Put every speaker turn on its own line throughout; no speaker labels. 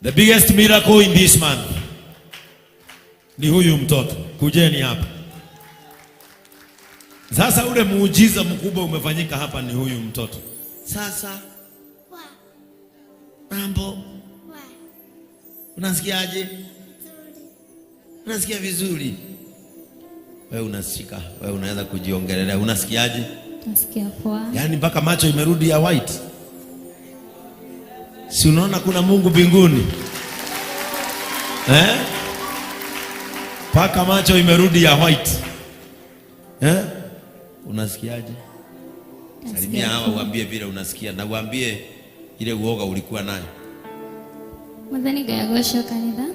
The biggest miracle in this month ni huyu mtoto. Kujeni hapa. Sasa ule muujiza mkubwa umefanyika hapa ni huyu mtoto. Sasa mambo, unasikiaje? Unasikia vizuri? Wewe unashika, wewe unaweza kujiongelelea. Unasikiaje?
Nasikia poa.
Yaani mpaka macho imerudi ya white. Si unaona kuna Mungu mbinguni eh? Mpaka macho imerudi ya white eh? Unasikiaje? Salimia hawa uambie vile unasikia na uambie ile uoga ulikuwa nayo.
Mwathani Ngai agocwo kanitha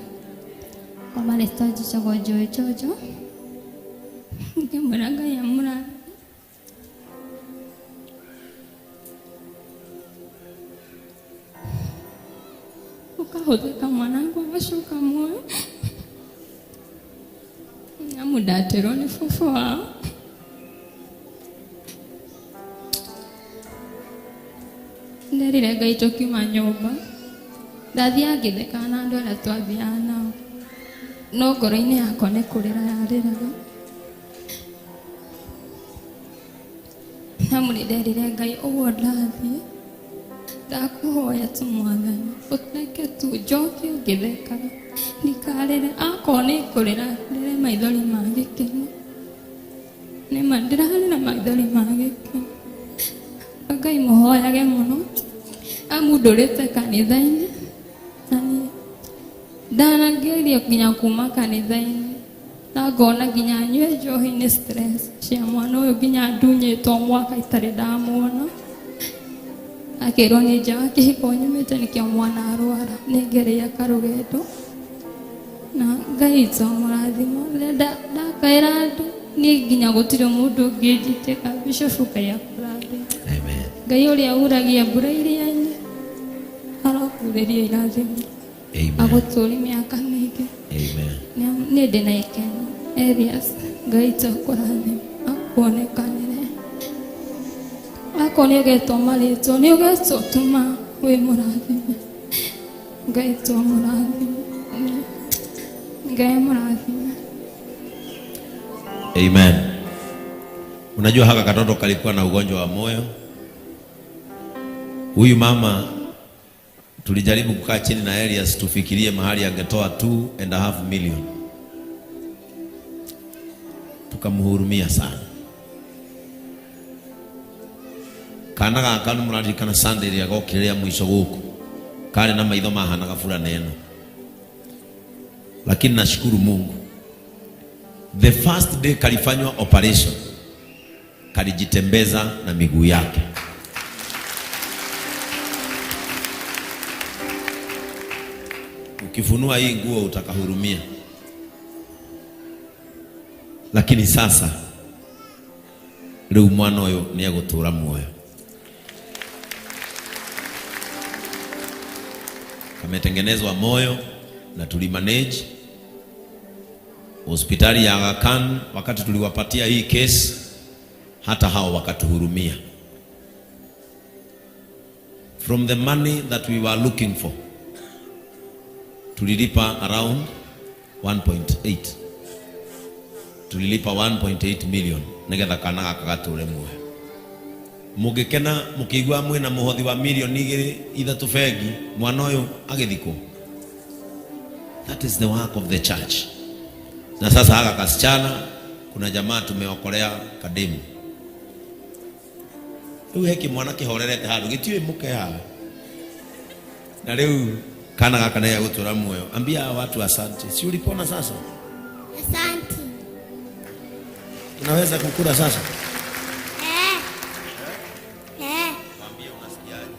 kwa marĩtwa njĩtagwo Joy Jojo, ngĩmwĩra Ngai amũrathime. Ũkahũthĩka mwanangu agacoka muoyo, amu ndaterwo nĩ baba wao. Nderire Ngai tũkiuma nyũmba, ndathiaga ngĩthekaga na andũ arĩa twathiaga nao, no ngoro-inĩ yakwa nĩ kũrĩra yarĩraga. Amu nĩ nderire Ngai ũguo ndathiĩ, ndakũhoya tu Mwathani, ũreke tu njoke ngĩthekaga, ndikarĩre, akorwo nĩ kũrĩra ndĩre maithori ma gĩkeno. Nĩma ndĩrarĩra maithori ma gĩkeno. Ngai mũhoyage mũno, amu ndũrĩte kanitha-inĩ, na niĩ ndanageria nginya kuma kanitha-inĩ, na ngona nginya nyue njohi nĩ stress cia mwana ũyũ, nginya ndunyĩtwo mwaka itarĩ ndamuona. Akĩrwo nĩ nja wa kĩhiko nyumĩte nĩkĩo mwana arwara, nĩ ngereire karũgendo na Ngai witũ amũrathime. Ndakaĩra andũ niĩ nginya gũtirĩ mũndũ ũngĩnjĩtĩka. Bishop Ngai akũrathime.
Amen.
Ngai ũrĩa uragia mbura iria-inĩ arokurĩria irathimo.
Amen.
Agũtũũrie mĩaka mĩingĩ.
Amen.
Niĩ ndĩna ikeno. Elias, Ngai witũ akũrathime, akuonekanĩre. Akorwo nĩ ũgetwo marĩtwa, nĩ ũgetwo tuma wĩ mũrathime. Ngai witũ amũrathime. Ngai amũrathime.
Amen. Unajua haka katoto kalikuwa na ugonjwa wa moyo. Huyu mama tulijaribu kukaa chini na Elias tufikirie mahali angetoa 2.5 million. Tukamhurumia sana. Kana gaka nĩ mũraririkana Sunday ĩrĩa gokire rĩa mũico gũkũ, karĩ na maitho mahanaga burana ĩno, lakini nashukuru Mungu, the first day kalifanywa operation kalijitembeza na miguu yake. Ukifunua hii nguo utakahurumia, lakini sasa rĩu mwana ũyũ nĩ egũtũra muoyo. Kametengenezwa moyo na tulimanage hospitali ya Aga Khan. Wakati tuliwapatia hii case, hata hao wakatuhurumia. From the money that we were looking for, tulilipa around 1.8, tulilipa 1.8 million nigetha kana gaka gature muoyo. Mungikena mukiigua mwina muhothi wa milioni igiri ithatu bengi, mwana uyu agithikwo. That is the work of the church. Na sasa haka kasichana, kuna jamaa tumeokolea kademu riu he kimwana kihorerete handu gitiui muke haha, na riu kana gaka nĩ egũtũra muoyo. Ambia hawa watu asante. Si ulipona sasa?
Asante.
Unaweza kukula sasa?
Eh. Eh.
Mwambie unasikiaje?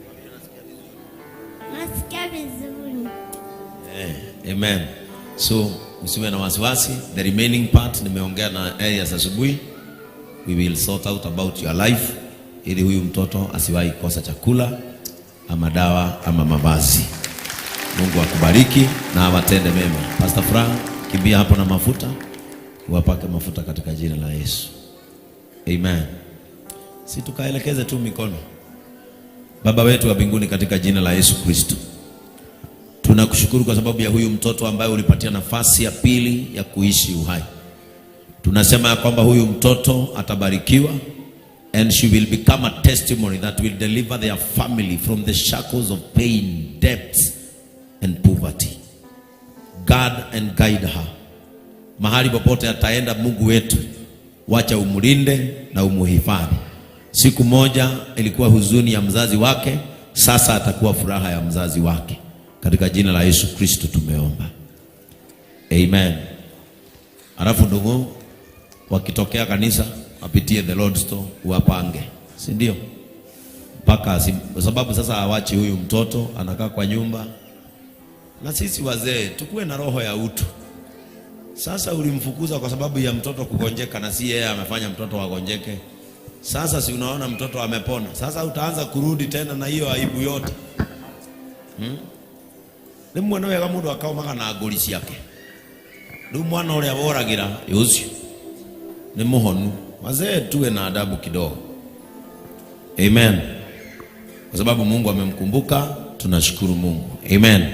Mwambie unasikia vizuri.
Nasikia vizuri.
Amen. So usiwe na wasiwasi. The remaining part nimeongea na Elias asubuhi. We will sort out about your life ili huyu mtoto asiwahi kosa chakula ama dawa ama mavazi. Mungu akubariki na awatende mema. Pastor Frank, kimbia hapo na mafuta, uwapake mafuta katika jina la Yesu. Amen. Si tukaelekeze tu mikono. Baba Baba wetu wa mbinguni, katika jina la Yesu Kristo, tunakushukuru kwa sababu ya huyu mtoto ambaye ulipatia nafasi ya pili ya kuishi uhai. Tunasema ya kwamba huyu mtoto atabarikiwa and she will become a testimony that will deliver their family from the shackles of pain, debts and poverty. Guard and guide her. Mahali popote ataenda, Mungu wetu, wacha umlinde na umuhifadhi. Siku moja ilikuwa huzuni ya mzazi wake, sasa atakuwa furaha ya mzazi wake. Katika jina la Yesu Kristo tumeomba, amen. Alafu ndugu, wakitokea kanisa wapitie the Lord Store uwapange, si ndio? Mpaka kwa sababu sasa hawachi huyu mtoto anakaa kwa nyumba, na sisi wazee tukuwe na roho ya utu. Sasa ulimfukuza kwa sababu ya mtoto kugonjeka, na si yeye amefanya mtoto agonjeke. Sasa si unaona mtoto amepona, sasa utaanza kurudi tena na hiyo aibu yote? Rĩmwe nĩ wega mũndũ akaũmaga na ngũri ciake. Rĩu mwana ũrĩa woragĩra ũcio nĩ mũhonu. Wazee tuwe na adabu kidogo, amen, kwa sababu Mungu amemkumbuka. Tunashukuru Mungu, amen.